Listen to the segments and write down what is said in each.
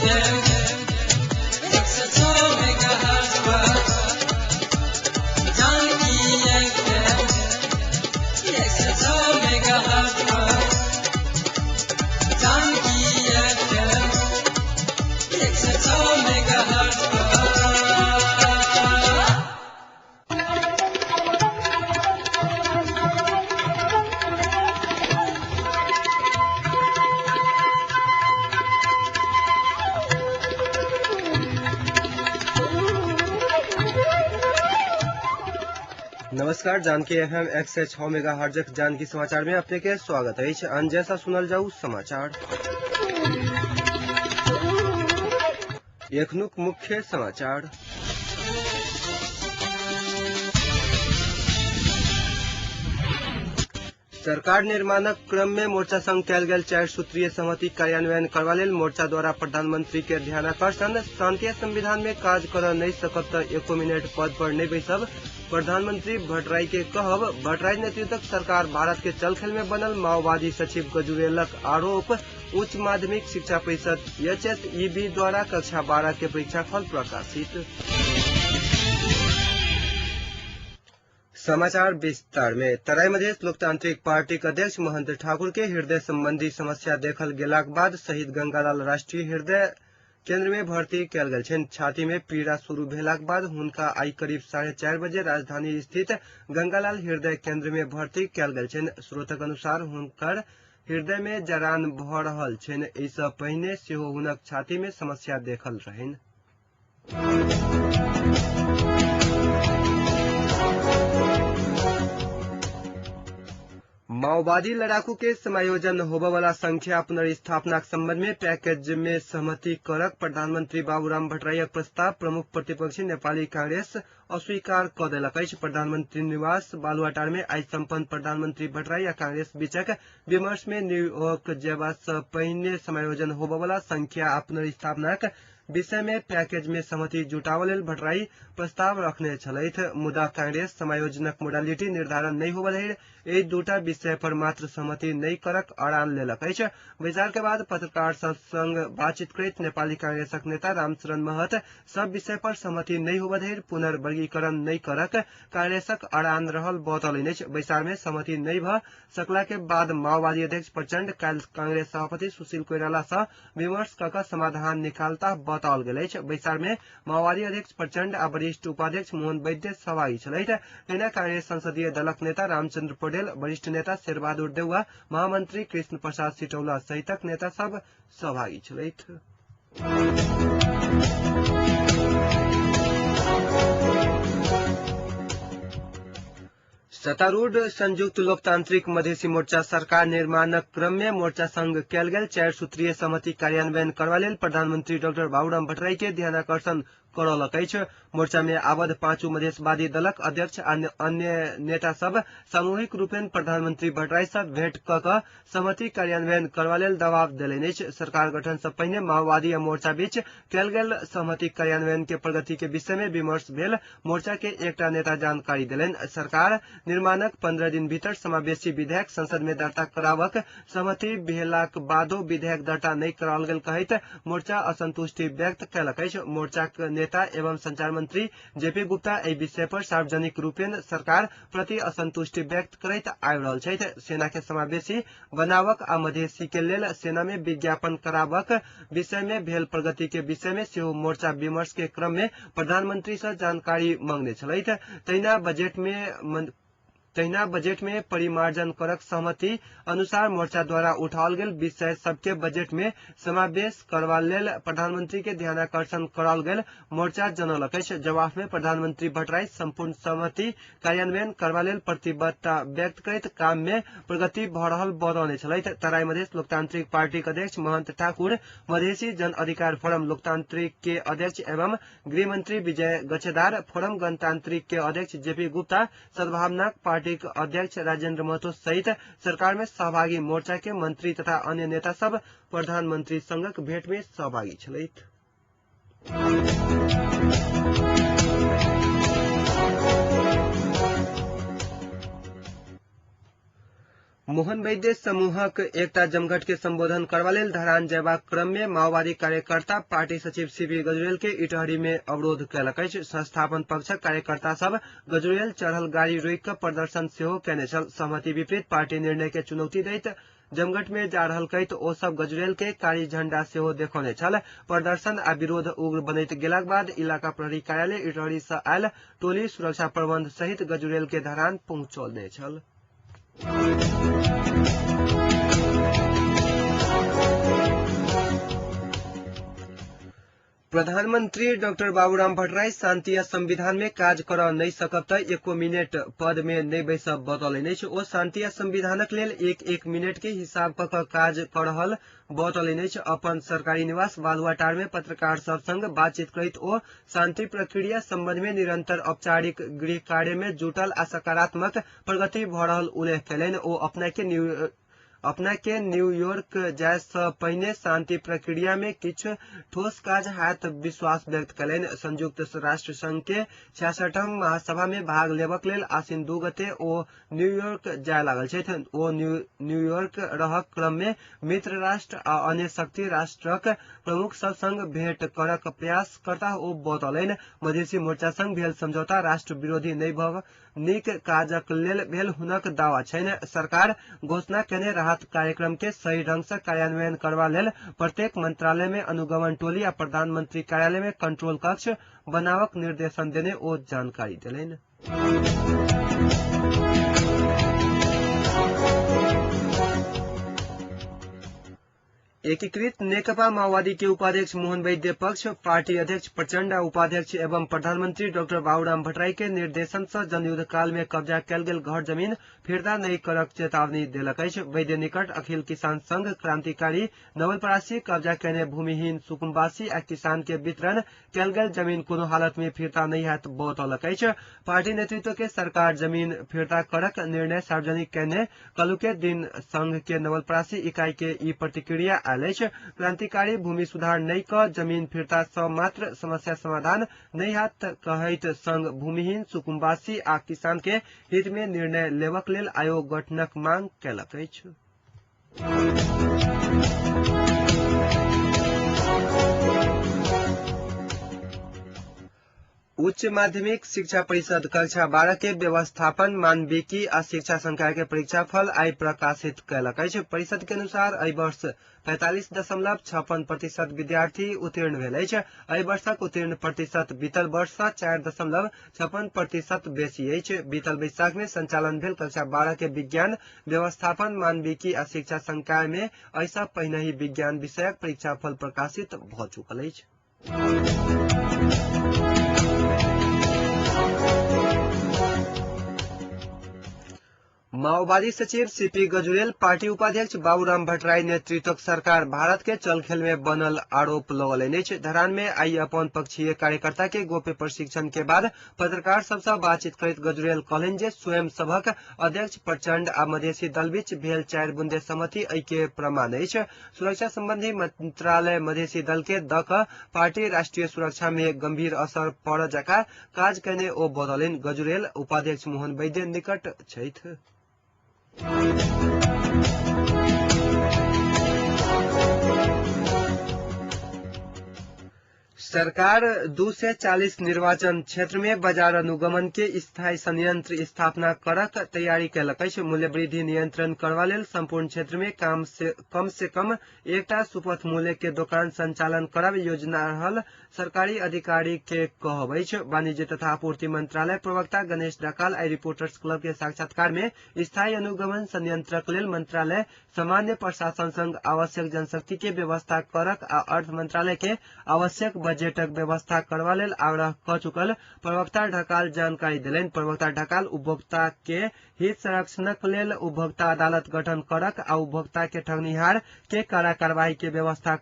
FM 106 megahertz पर Janaki FM 106 megahertz पर Janaki FM 106 megahertz पर। नमस्कार, Janaki FM 106 मेगाहर्ट्जक Janaki समाचार में अपने के स्वागत अछि। अनजैसा सुनल जाऊ समाचार। एखनुक मुख्य समाचार। सरकार निर्माणक क्रम में मोर्चा संग कयल गेल 4 सूत्रीय सहमति कार्यान्वयन करबा लेल मोर्चा द्वारा प्रधानमंत्री के ध्यानाकर्षण। शांति संविधान में काज करऽ नहि सकब तऽ एको मिनट पद पर नहि बैसब, प्रधानमंत्री भट्टराई के कहब। भट्टराई नेतृत्वक सरकार भारत के चलखेल में बनल माओवादी सचिव गजुरेलक आरोप। उच्च माध्यमिक शिक्षा परिषद एचएसईबी द्वारा कक्षा 12 के परीक्षा फल प्रकाशित। समाचार विस्तार में। तराई मधेश लोकतांत्रिक पार्टी के अध्यक्ष महंत ठाकुर के हृदय संबंधी समस्या देखल गेलाक बाद शहीद गंगालाल राष्ट्रीय हृदय केंद्र में भर्ती कयल गेल छनि। छाती में पीड़ा शुरू भेलाक बाद हुनका आई करीब 4:30 बजे राजधानी स्थित गंगालाल हृदय केंद्र में भर्ती कयल गेल छनि। स्रोतक अनुसार हुनकर हृदय में जरान भऽ रहल छनि। एहिसँ पहिने सेहो हुनक छाती में समस्या देखल रहनि। माओवादी लड़ाकू के समायोजन होबय संख्या पुनर्स्थापनाक संबंध में पैकेज में सहमति करक प्रधानमंत्री बाबूराम भट्टराईक प्रस्ताव प्रमुख प्रतिपक्षी नेपाली कांग्रेस अस्वीकार कऽ देलक अछि। प्रधानमंत्री निवास बालुवाटार में आई सम्पन्न प्रधानमंत्री भट्टराई आ कांग्रेस बीचक विमर्श में न्यूयॉर्क जेबा सँ पहिने समायोजन होबय संख्या आ पुनर्स्थापनाक विषय में पैकेज में सहमति जुटाबय लेल भट्टराई प्रस्ताव रखने छलथि। मुदा कांग्रेस समायोजनक मोडालिटी निर्धारण नहि होबय धरि एहि दूटा विषय पर मात्र सहमति नहि करक अड़ान लेलक अछि। बैसार के बाद पत्रकार सब संग बातचीत करैत नेपाली कांग्रेसक नेता रामचरण महत सब विषय पर सहमति नहि होबय धरि पुनर्वर्गीकरण नहि करक कांग्रेसक अड़ान रहल बतौलनि अछि। बैसार में सहमति नहि भऽ सकला के बाद माओवादी अध्यक्ष प्रचंड काल्हि कांग्रेस सभापति सुशील कोइराला सँ विमर्श कऽ कऽ समाधान निकालता बताओल गेल अछि। बैसार में माओवादी अध्यक्ष प्रचंड आ वरिष्ठ उपाध्यक्ष मोहन वैद्य सहभागी छलथि। तहिना कांग्रेस संसदीय दलक नेता रामचंद्र पौडेल, वरिष्ठ नेता शेरबहादुर देउवा, महामंत्री कृष्ण प्रसाद सिटौला सहितक नेता सब सहभागी छलथि। सत्तारूढ़ संयुक्त लोकतांत्रिक मधेसी मोर्चा सरकार निर्माणक क्रम में मोर्चा संग कयल गेल 4 सूत्रीय सहमति कार्यान्वयन करबा लेल प्रधानमंत्री डॉक्टर बाबूराम भट्टराई के ध्यानाकर्षण करौलक अछि। मोर्चा में आबद्ध पांचू मधेशवादी दलक अध्यक्ष आ अन्य नेता सब सामूहिक रूपेण प्रधानमंत्री भट्टराई सँ भेंट कऽ कऽ सहमति कार्यान्वयन करबा लेल दबाव देलनि अछि। सरकार गठन सँ पहिने माओवादी आ मोर्चा बीच कयल गेल सहमति कार्यान्वयन के प्रगति के विषय में विमर्श भेल मोर्चा के एकटा नेता जानकारी देलनि। सरकार निर्माणक 15 दिन भीतर समावेशी विधेयक संसद में दर्ता कराबक सहमति भेलाक बादो विधेयक दर्ता नहि कराओल गेल कहैत मोर्चा असंतुष्टि व्यक्त कयलक अछि। मोर्चाक नेता एवं संचार मंत्री जेपी गुप्ता एहि विषय पर सार्वजनिक रूपेण सरकार प्रति असंतुष्टि व्यक्त करैत आबि रहल छथि। सेना के समावेशी बनावक आ मधेसी के लेल सेना में विज्ञापन कराबक विषय में भेल प्रगति के विषय में सेहो मोर्चा विमर्श के क्रम में प्रधानमंत्री सँ जानकारी मांगने छलथि। तहिना बजट में परिमार्जन करक सहमति अनुसार मोर्चा द्वारा उठाओल गेल विषय सबके बजट में समावेश करबा लेल प्रधानमंत्री के ध्यानाकर्षण कराओल गेल मोर्चा जनौलक अछि। जवाब में प्रधानमंत्री भट्टराई संपूर्ण सहमति कार्यान्वयन करबा लेल प्रतिबद्धता व्यक्त करैत काम में प्रगति भऽ रहल बतौने छलथि। तराई मधेश लोकतांत्रिक पार्टी के अध्यक्ष महंत ठाकुर, मधेसी जन अधिकार फोरम लोकतांत्रिक के अध्यक्ष एवं गृहमंत्री विजय गच्छेदार, फोरम गणतांत्रिक के अध्यक्ष जेपी गुप्ता, सद्भावना पार्टी के अध्यक्ष राजेंद्र महतो सहित सरकार में सहभागी मोर्चा के मंत्री तथा अन्य नेता सब प्रधानमंत्री संगक भेंट में सहभागी छलथि। मोहन वैद्य समूहक एकटा जमघट के संबोधन करबा लेल धरान जयबाक क्रम में माओवादी कार्यकर्ता पार्टी सचिव सीपी गजुरेल के इटहरी में अवरोध कयलक अछि। संस्थापन पक्षक कार्यकर्ता सब गजुरेल चढ़ल गाड़ी रोकि कऽ प्रदर्शन सेहो कयने छल। सहमति विपरीत पार्टी निर्णय के चुनौती दैत जमघट में जा रहल कहैत ओ सब गजुरेल के कारी झंडा सेहो देखौने छल। प्रदर्शन आ विरोध उग्र बनैत गेलाक बाद इलाका प्रहरी कार्यालय इटहरी से आयल टोली सुरक्षा प्रबंध सहित गजुरेल के धरान पहुंचौने छल। प्रधानमंत्री डॉक्टर बाबूराम भट्टराई शांति आ संविधान में काज करऽ नहि सकब तऽ एको मिनट पद में नहि बैसब बतौलनि अछि। ओ शांति आ संविधानक लेल एक एक मिनट के हिसाब कऽ कऽ काज कऽ रहल बतौलनि अछि। अपन सरकारी निवास बालुवाटार में पत्रकार सब संग बातचीत करैत ओ शांति प्रक्रिया संबंध में निरंतर औपचारिक गृह कार्य में जुटल आ सकारात्मक प्रगति भऽ रहल उल्लेख कयलनि। ओ अपना के न्यूयॉर्क जाय सँ पहिने शांति प्रक्रिया में किछु ठोस काज हैत विश्वास व्यक्त कयलनि। संयुक्त राष्ट्र संघ के 66म महासभा में भाग लेबक लेल आश्विन 2 गते ओ न्यूयॉर्क जाय लागल छथि। ओ न्यूयॉर्क रहक क्रम में मित्र राष्ट्र आ अन्य शक्ति राष्ट्रक प्रमुख सब संग भेंट करक प्रयास करता ओ बतौलनि। मधेसी मोर्चा संग भेल समझौता राष्ट्र विरोधी नहि भऽ नीक काजक लेल भेल हुनक दावा छनि। सरकार घोषणा केने राहत कार्यक्रम के सही ढंग से कार्यान्वयन करबा लेल प्रत्येक मंत्रालय में अनुगमन टोली आ प्रधानमंत्री कार्यालय में कंट्रोल कक्ष बनावक निर्देशन देने ओ जानकारी देलनि। एकीकृत नेकपा माओवादी के उपाध्यक्ष मोहन वैद्य पक्ष पार्टी अध्यक्ष प्रचंड आ उपाध्यक्ष एवं प्रधानमंत्री डॉक्टर बाबूराम भट्टराई के निर्देशन से जनयुद्ध काल में कब्जा कयल गेल घर जमीन फिर्ता नहि करक चेतावनी देलक अछि। वैद्य निकट अखिल किसान संघ क्रांतिकारी नवलपरासी कब्जा कयने भूमिहीन सुकुम्बासी आ किसान के वितरण कयल गेल जमीन कोनो हालत में फिर्ता नहि हैत बतौलक अछि। पार्टी नेतृत्व के सरकार जमीन फिर्ता करक निर्णय सार्वजनिक कयने कलुके दिन संघ के नवलपरासी इकाई के ई प्रतिक्रिया आयल अछि। क्रांतिकारी भूमि सुधार नहि क जमीन फिर्ता सँ मात्र समस्या समाधान नहि हैत कहैत संघ भूमिहीन सुकुम्बासी आ किसान के हित में निर्णय लेबक लेल आयोग गठनक मांग कयलक अछि। उच्च माध्यमिक शिक्षा परिषद कक्षा 12 के व्यवस्थापन मानविकी आ शिक्षा संकाय के परीक्षा फल आइ प्रकाशित कयलक अछि। परिषद के अनुसार एहि वर्ष 45.56% विद्यार्थी उत्तीर्ण भेल अछि। एहि वर्षक उत्तीर्ण प्रतिशत बीतल वर्ष सँ 4.56% बेसी अछि। बीतल बैशाख में संचालन भेल कक्षा 12 के विज्ञान व्यवस्थापन मानविकी आ शिक्षा संकाय में एहि पहिने ही विज्ञान विषयक परीक्षा फल प्रकाशित भऽ चुकल अछि। माओवादी सचिव सीपी गजुरेल पार्टी उपाध्यक्ष बाबूराम भट्टराई नेतृत्वक सरकार भारत के चलखेल में बनल आरोप लगौलनि अछि। धरान में आइ अपन पक्षीय कार्यकर्ता के गोप्य प्रशिक्षण के बाद पत्रकार सबसँ बातचीत करैत गजुरेल कहलनि जे स्वयं सभक अध्यक्ष प्रचंड आ मधेसी दल बीच भेल 4 बुंदे सहमति एहि के प्रमाण अछि। सुरक्षा संबंधी मंत्रालय मधेसी दल के दऽ कऽ पार्टी राष्ट्रीय सुरक्षा में गंभीर असर पड़ऽ जकाँ काज कयने ओ बतौलनि। गजुरेल उपाध्यक्ष मोहन वैद्य निकट छथि। सरकार 240 निर्वाचन क्षेत्र में बाजार अनुगमन के स्थायी संयंत्र स्थापना करक तैयारी कयलक अछि। मूल्य वृद्धि नियंत्रण करबा लेल संपूर्ण क्षेत्र में कम से कम एकटा सुपथ मूल्य के दोकान संचालन करब योजना रहल सरकारी अधिकारी के कहब अछि। वाणिज्य तथा आपूर्ति मंत्रालय प्रवक्ता गणेश ढकाल आइ रिपोर्टर्स क्लब के साक्षात्कार में स्थायी अनुगमन संयंत्रक लेल मंत्रालय सामान्य प्रशासन संग आवश्यक जनशक्ति के व्यवस्था करक आ अर्थ मंत्रालय के आवश्यक बजटक व्यवस्था करबा लेल आग्रह क चुकल प्रवक्ता ढकाल जानकारी देलनि। प्रवक्ता ढकाल उपभोक्ता के हित संरक्षणक लेल उपभोक्ता अदालत गठन करक आ उपभोक्ता के ठगनिहार के कड़ा कार्रवाई के व्यवस्था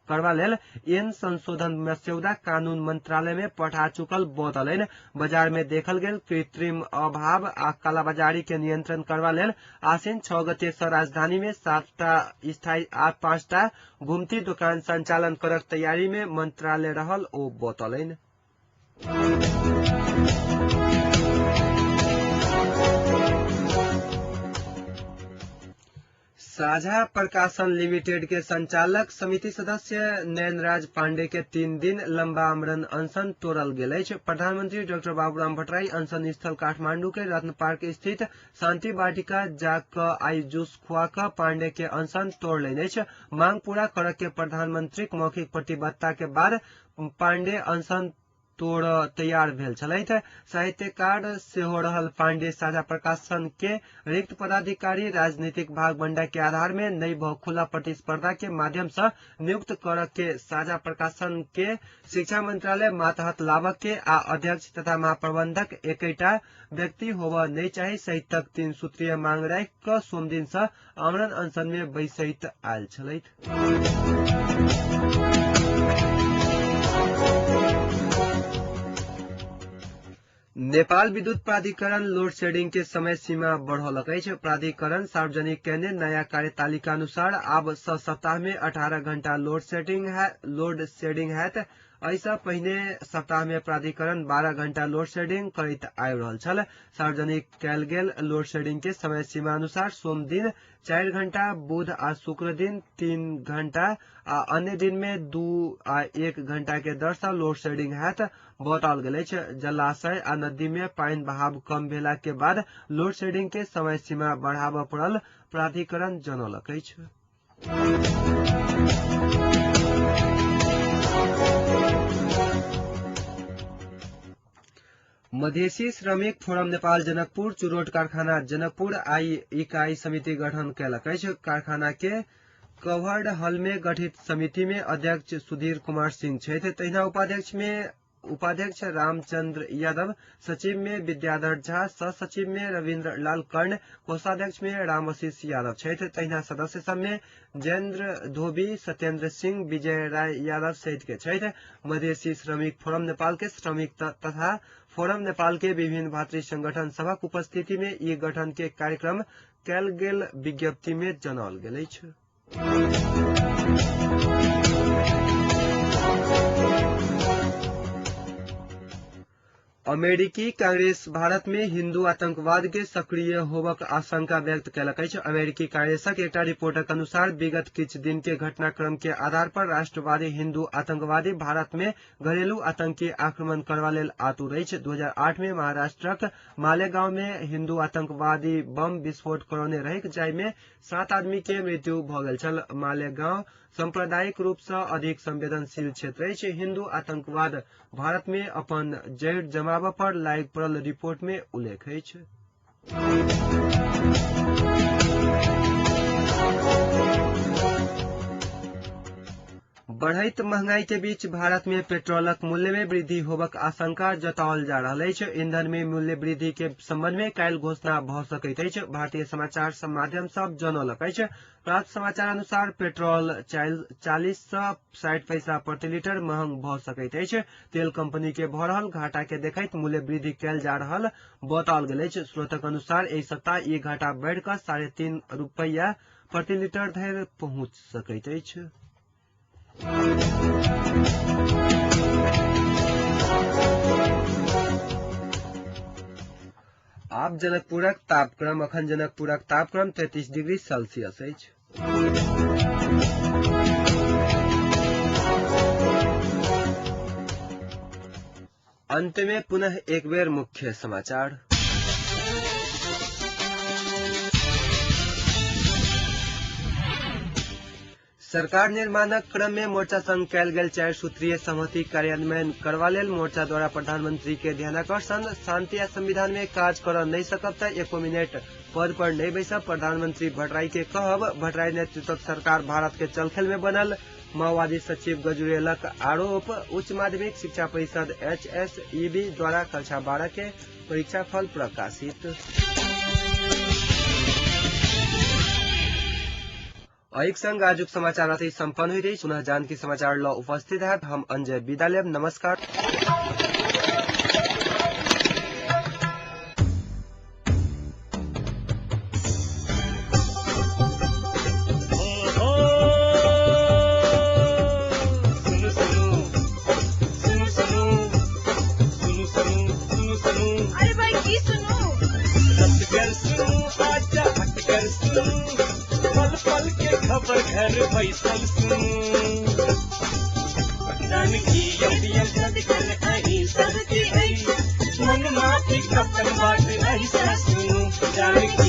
करबा लेल एन संशोधन मस्यौदा कानून मंत्रालय में पठा चुकल बतौलनि। बाजार में देखल गेल कृत्रिम अभाव आ कालाबाजारी के नियंत्रण करबा लेल आश्विन 6 गते सँ राजधानी में 7टा स्थायी आ 5टा घुमती दोकान संचालन करक तैयारी में मंत्रालय रहल ओ बतौलनि। साझा प्रकाशन लिमिटेड के संचालक समिति सदस्य नयनराज पांडे के 3 दिन लंबा आमरण अनशन तोड़ल गेल अछि। प्रधानमंत्री डॉक्टर बाबूराम भट्टराई अनशन स्थल काठमांडू के रत्न पार्क स्थित शांति वाटिका जा क आई जूस खुआ क पांडे के अनशन तोड़लनि अछि। मांग पूरा करऽ के प्रधानमंत्रीक मौखिक प्रतिबद्धता के बाद पांडे अनशन तोड़ तैयार भेल छलथि। साहित्यकार सेहो रहल पांडे साझा प्रकाशन के रिक्त पदाधिकारी राजनीतिक भागबंडा के आधार में नहि भ खुला प्रतिस्पर्धा के माध्यम से नियुक्त कर के साझा प्रकाशन के शिक्षा मंत्रालय मातहत लाभक के आ अध्यक्ष तथा महाप्रबंधक एकैटा व्यक्ति होबऽ नहि चाही सहितक 3 सूत्रीय मांग राखि क सोमदिन से आमरण अनशन में बैसैत आयल छलथि। नेपाल विद्युत प्राधिकरण लोड शेडिंग के समय सीमा बढ़ौलक अछि। प्राधिकरण सार्वजनिक केने नया कार्यतालिका अनुसार आब सप्ताह में 18 घंटा लोड शेडिंग हैत। एहिसँ पहिने सप्ताह में प्राधिकरण 12 घंटा लोड शेडिंग करैत आबि रहल छल। सार्वजनिक कयल गेल लोड शेडिंग के समय सीमा अनुसार सोम दिन 4 घंटा, बुध आ शुक्र दिन 3 घंटा आ अन्य दिन में 2 आ 1 घंटा के दर से लोड शेडिंग हैत बताओल गेल अछि। जलाशय आ नदी में पानि बहाव कम भेला के बाद लोड शेडिंग के समय सीमा बढ़ाबऽ पड़ल प्राधिकरण जनौलक अछि। मधेसी श्रमिक फोरम नेपाल जनकपुर चुरोट कारखाना जनकपुर आई इकाई समिति गठन कयलक अछि। कारखाना के कवर्ड हल में गठित समिति में अध्यक्ष सुधीर कुमार सिंह छथि, तहिना उपाध्यक्ष रामचंद्र यादव, सचिव में विद्याधर झा, सह सचिव में रविन्द्र लाल कर्ण, कोषाध्यक्ष में रामआशीष यादव छथि, तहिना सदस्य सब में जयेंद्र धोबी, सत्येंद्र सिंह, विजय राय यादव सहित के छथि। मधेसी श्रमिक फोरम नेपाल के श्रमिक तथा फोरम नेपाल के विभिन्न भातृ संगठन सभक उपस्थिति में ई गठन के कार्यक्रम कयल गेल विज्ञप्ति में जनाओल गेल अछि। अमेरिकी कांग्रेस भारत में हिंदू आतंकवाद के सक्रिय होबक आशंका व्यक्त कयलक अछि। अमेरिकी कांग्रेसक एकटा रिपोर्टक अनुसार विगत किछु दिन के घटनाक्रम के आधार पर राष्ट्रवादी हिंदू आतंकवादी भारत में घरेलू आतंकी आक्रमण करबा लेल आतुर अछि। 2008 में महाराष्ट्रक मालेगांव में हिंदू आतंकवादी बम विस्फोट करौने रहैक, जाहि में 7 आदमी के मृत्यु भऽ गेल छल। मालेगांव सांप्रदायिक रूप से अधिक संवेदनशील क्षेत्र अछि। हिंदू आतंकवाद भारत में अपन जड़ जमाबऽ पर लागि पड़ल रिपोर्ट में उल्लेख अछि। बढ़ैत महंगाई के बीच भारत में पेट्रोलक मूल्य में वृद्धि होबक आशंका जताओल जा रहल अछि। ईंधन में मूल्य वृद्धि के संबंध में काल्हि घोषणा भऽ सकैत अछि। भारतीय समाचार माध्यम सब जनौलक अछि। प्राप्त समाचार अनुसार पेट्रोल 40 से 60 पैसा प्रति लीटर महंग भऽ सकैत अछि। तेल कंपनी के भऽ रहल घाटा के देखैत मूल्य वृद्धि कयल जा रहल बताओल गेल अछि। स्रोतक अनुसार एहि सप्ताह ई घाटा बढ़ि कऽ 3.5 रुपैया प्रति लीटर धरि पहुंच सकैत अछि। आब जनकपुरक तापक्रम। अखन जनकपुरक तापक्रम 33 डिग्री सेल्सियस अछि। अंत में पुनः एक बेर मुख्य समाचार। सरकार निर्माणक क्रम में मोर्चा संग कयल गेल 4 सूत्रीय सहमति कार्यान्वयन करबा लेल मोर्चा द्वारा प्रधानमंत्री के ध्यानाकर्षण। शांति आ संविधान में काज करऽ नहि सकब तऽ एको मिनट पद पर नहि बैसब, प्रधानमंत्री भट्टराई के कहब। भट्टराई नेतृत्वक सरकार भारत के चलखेल में बनल, माओवादी सचिव गजुरेलक आरोप। उच्च माध्यमिक शिक्षा परिषद एचएसईबी द्वारा कक्षा 12 के परीक्षा फल प्रकाशित। एक संग आजुक समाचार अति सम्पन्न होइत अछि। पुनः जानकी समाचार ल उपस्थित हैत। हम अंजय विदा लेब। नमस्कार। अरे भाई की सुनू? रट कर सुनू, आजा हट कर सुनू, पल पल पर घर बैसल सुनू। जानकी यम सदिखन अहीं सबके अछि, मन माफिक अपन बाट एहिसँ सुनू। जानकी